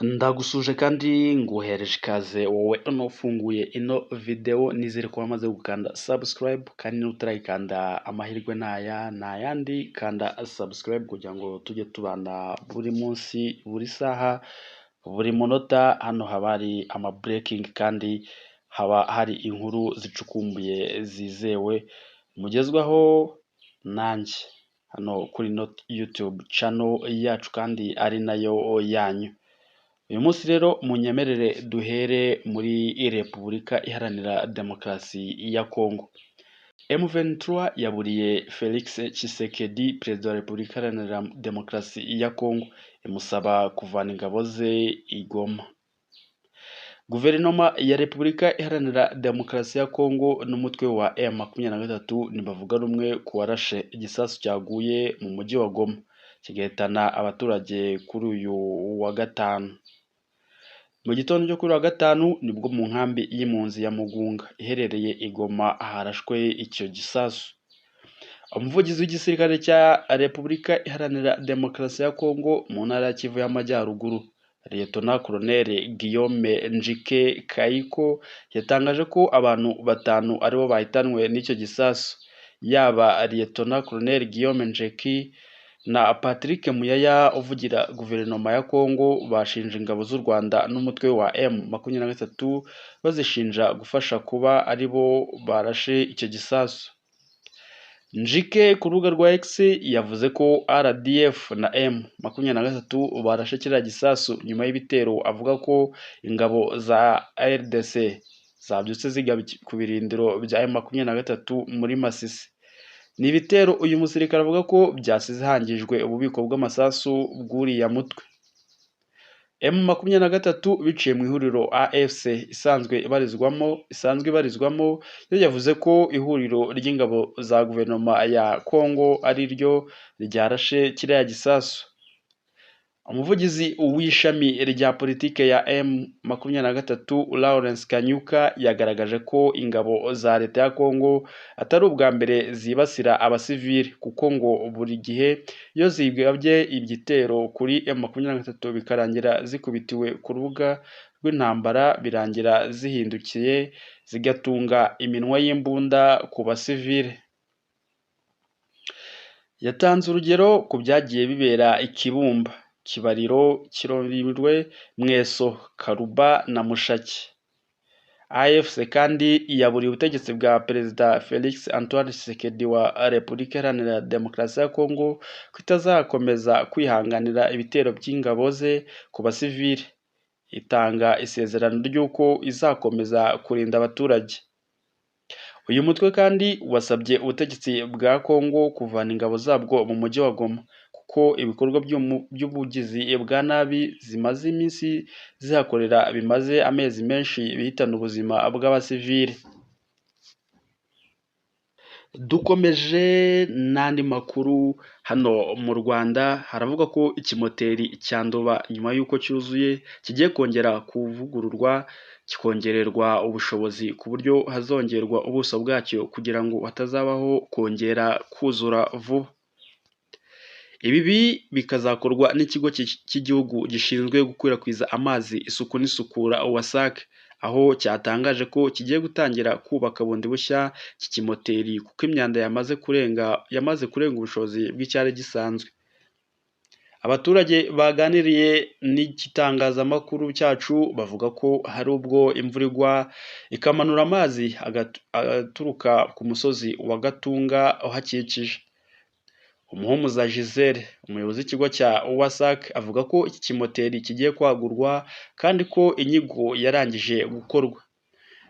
Ndagusuje kandi nguhereje ikaze wowe ufunguye ino videwo, nizere ko wamaze gukanda subscribe kandi n'utarayikanda amahirwe naya ntayandi, kanda subscribe kugira ngo tujye tubana buri munsi, buri saha, buri munota. Hano haba hari ama breaking kandi haba hari inkuru zicukumbuye zizewe mugezwaho nanjye hano kuri ino YouTube channel yacu kandi ari nayo yanyu. Uyu munsi rero munyemerere duhere muri Repubulika Iharanira Demokarasi ya Kongo. M23 yaburiye Felix Tshisekedi, perezida wa Repubulika Iharanira Demokarasi ya Kongo, imusaba kuvana ingabo ze i Goma. Guverinoma ya Repubulika Iharanira Demokarasi ya Kongo n'umutwe wa M23 ntibavuga rumwe ku warashe igisasu cyaguye mu mujyi wa Goma kigahitana abaturage kuri uyu wa gatanu. Mu gitondo cyo kuri wa gatanu nibwo mu nkambi y'impunzi ya Mugunga iherereye i Goma harashwe icyo gisasu. Umuvugizi w'igisirikare cya Repubulika Iharanira Demokarasi ya Kongo mu ntara ya Kivu y'Amajyaruguru, Liyetona Koloneli Guillaume Njike Kayiko, yatangaje ko abantu batanu aribo bahitanwe n'icyo gisasu. Yaba Liyetona Koloneli Guillaume Njike na Patrick Muyaya uvugira guverinoma ya Kongo bashinja ingabo z'u Rwanda n'umutwe wa M23 bazishinja gufasha kuba aribo barashe icyo gisasu. Njike ku rubuga rwa X yavuze ko RDF na M23 barashe kiriya gisasu nyuma y'ibitero avuga ko ingabo za RDC zabyutse zigaba ku birindiro bya M23 muri Masisi. Ni ibitero uyu musirikare avuga ko byasize hangijwe ububiko bw'amasasu bw'uriya mutwe. M23 biciye mu ihuriro AFC isanzwe ibarizwamo yo yavuze ko ihuriro ry'ingabo za guverinoma ya Kongo ari ryo ryarashe kiriya gisasu. Umuvugizi w'ishami rya politike ya M23, Lawrence Kanyuka, yagaragaje ko ingabo za leta ya Kongo atari ubwa mbere zibasira abasivili, kuko ngo buri gihe iyo zigabye igitero kuri M23 bikarangira zikubitiwe ku rubuga rw'intambara, birangira zihindukiye zigatunga iminwa y'imbunda ku basivili. Yatanze urugero ku byagiye bibera i Kibumba, Kibariro, Kirorirwe, Mweso, Karuba na Mushaki. AFC kandi yaburiye ubutegetsi bwa Perezida Felix Antoine Tshisekedi wa Repubulika Iharanira Demokarasi ya Kongo ko itazakomeza kwihanganira ibitero by'ingabo ze ku basivili, itanga isezerano ry'uko izakomeza kurinda abaturage. Uyu mutwe kandi wasabye ubutegetsi bwa Kongo kuvana ingabo zabwo mu mujyi wa Goma, kuko ibikorwa by'ubugizi bwa nabi zimaze iminsi zihakorera bimaze amezi menshi bihitana ubuzima bw'abasivili. Dukomeje n'andi makuru hano mu Rwanda, haravuga ko ikimoteri cya Nduba nyuma y'uko cyuzuye kigiye kongera kuvugururwa, kikongererwa ubushobozi ku buryo hazongerwa ubuso bwacyo kugira ngo hatazabaho kongera kuzura vuba. Ibi bikazakorwa n'ikigo cy'igihugu gishinzwe gukwirakwiza amazi, isuku n'isukura, WASAC, aho cyatangaje ko kigiye gutangira kubaka bundi bushya iki kimoteri kuko imyanda yamaze kurenga ubushobozi bw'icyari gisanzwe. Abaturage baganiriye n'igitangazamakuru cyacu bavuga ko hari ubwo imvura igwa ikamanura amazi aturuka ku musozi wa Gatunga uhakikije. Umuhumuza Gisele, umuyobozi w'ikigo cya WASAC, avuga ko iki kimoteri kigiye kwagurwa kandi ko inyigo yarangije gukorwa.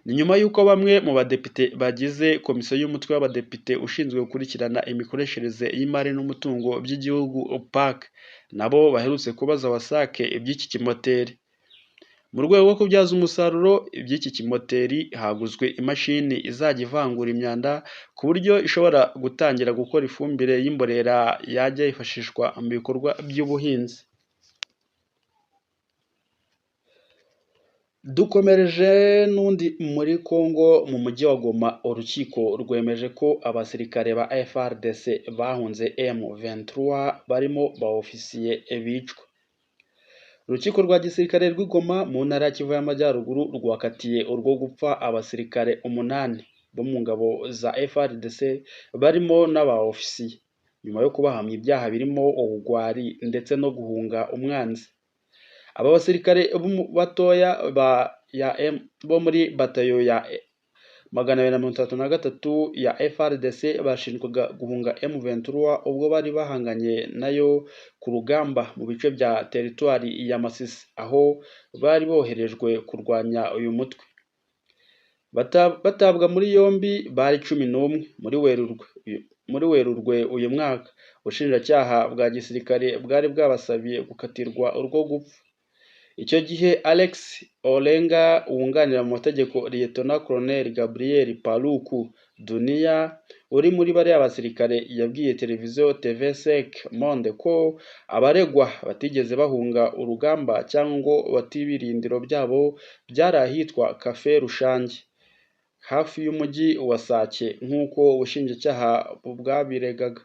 Ni nyuma y'uko bamwe mu badepite bagize komisiyo y'umutwe w'abadepite ushinzwe gukurikirana imikoreshereze y'imari n'umutungo by'igihugu, PAC, nabo baherutse kubaza WASAC iby'iki kimoteri. Mu rwego rwo kubyaza umusaruro iby'iki kimoteri, haguzwe imashini izajya ivangura imyanda ku buryo ishobora gutangira gukora ifumbire y'imborera yajya yifashishwa mu bikorwa by'ubuhinzi. Dukomereje n'undi muri Congo mu mujyi wa Goma, urukiko rwemeje ko abasirikare ba FARDC bahunze M23 barimo ba ofisiye bicwa. Urukiko rwa gisirikare rw'i Goma mu ntara ya Kivu y'Amajyaruguru rwakatiye urwo gupfa abasirikare 8 bo mu ngabo za FARDC barimo n'aba ofisiye, nyuma yo kubahamya ibyaha birimo ubugwari ndetse no guhunga umwanzi. Aba basirikare batoya bo muri batayo ya 233 ya FARDC bashinjwaga guhunga M23 ubwo bari bahanganye nayo ku rugamba mu bice bya teritwari ya Masisi, aho bari boherejwe kurwanya uyu mutwe. Batabwa muri yombi bari 11 muri Werurwe uyu mwaka. Ubushinjacyaha bwa gisirikare bwari bwabasabiye gukatirwa urwo gupfa. Icyo gihe Alex Olenga wunganira mu mategeko Lieutenant Colonel Gabriel Paluku Dunia uri muri bariya basirikare yabwiye televiziyo TV5 Monde ko abaregwa batigeze bahunga urugamba cyangwa ngo bate ibirindiro byabo byari ahitwa Cafe Rushangi hafi y'umujyi wa Sake nk'uko ubushinjacyaha bwabiregaga.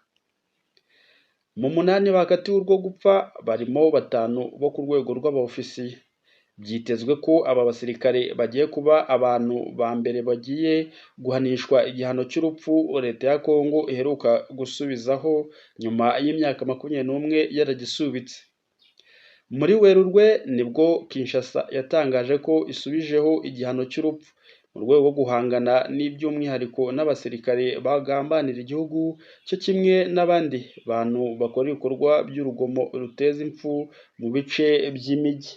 Mu 8 bakatiwe urwo gupfa barimo 5 bo ku rwego rw'abaofisiye. Byitezwe ko aba basirikare bagiye kuba abantu ba mbere bagiye guhanishwa igihano cy'urupfu leta ya Kongo iheruka gusubizaho nyuma y'imyaka 21 yaragisubitse. Muri Werurwe nibwo Kinshasa yatangaje ko isubijeho igihano cy'urupfu mu rwego rwo guhangana n'iby'umwihariko n'abasirikare bagambanira igihugu cyo kimwe n'abandi bantu bakora ibikorwa by'urugomo ruteza impfu mu bice by'imijyi.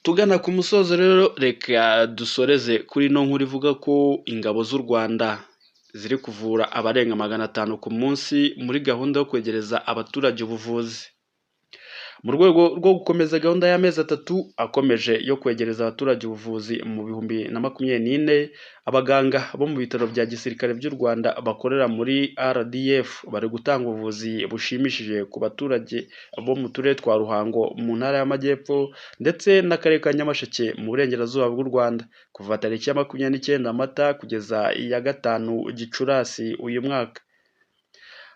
Tugana ku musozo rero, reka dusoreze kuri ino nkuru ivuga ko ingabo z'u Rwanda ziri kuvura abarenga 500 ku munsi muri gahunda yo kwegereza abaturage ubuvuzi. Mu rwego rwo gukomeza gahunda y'amezi 3 akomeje yo kwegereza abaturage ubuvuzi mu 2024, abaganga bo mu bitaro bya gisirikare by'u Rwanda bakorera muri RDF bari gutanga ubuvuzi bushimishije ku baturage bo mu turere twa Ruhango mu ntara y'Amajyepfo ndetse n'akarere ka Nyamasheke mu burengerazuba bw'u Rwanda, kuva tariki ya 29 Mata kugeza iya 5 Gicurasi uyu mwaka.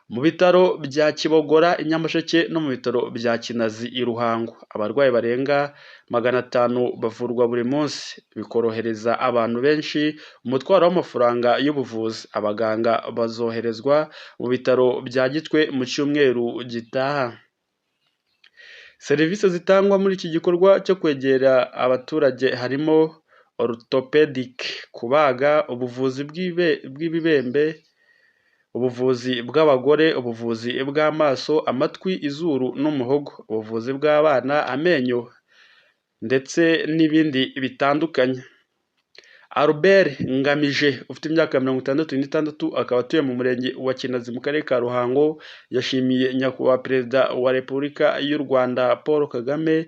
Mu bitaro bya Kibogora i Nyamasheke no mu bitaro bya Kinazi i Ruhango, abarwayi barenga 500 bavurwa buri munsi, bikorohereza abantu benshi umutwaro w'amafaranga y'ubuvuzi. Abaganga bazoherezwa mu bitaro bya Gitwe mu cyumweru gitaha. Serivisi zitangwa muri iki gikorwa cyo kwegera abaturage harimo orthopedic, kubaga, ubuvuzi bw'ibibembe, ubuvuzi bw'abagore, ubuvuzi bw'amaso, amatwi, izuru n'umuhogo, ubuvuzi bw'abana, amenyo ndetse n'ibindi bitandukanye. Albert Ngamije ufite imyaka 66 akaba atuye mu murenge wa Kinazi mu karere ka Ruhango, yashimiye Nyakubahwa Perezida wa Repubulika y'u Rwanda Paul Kagame.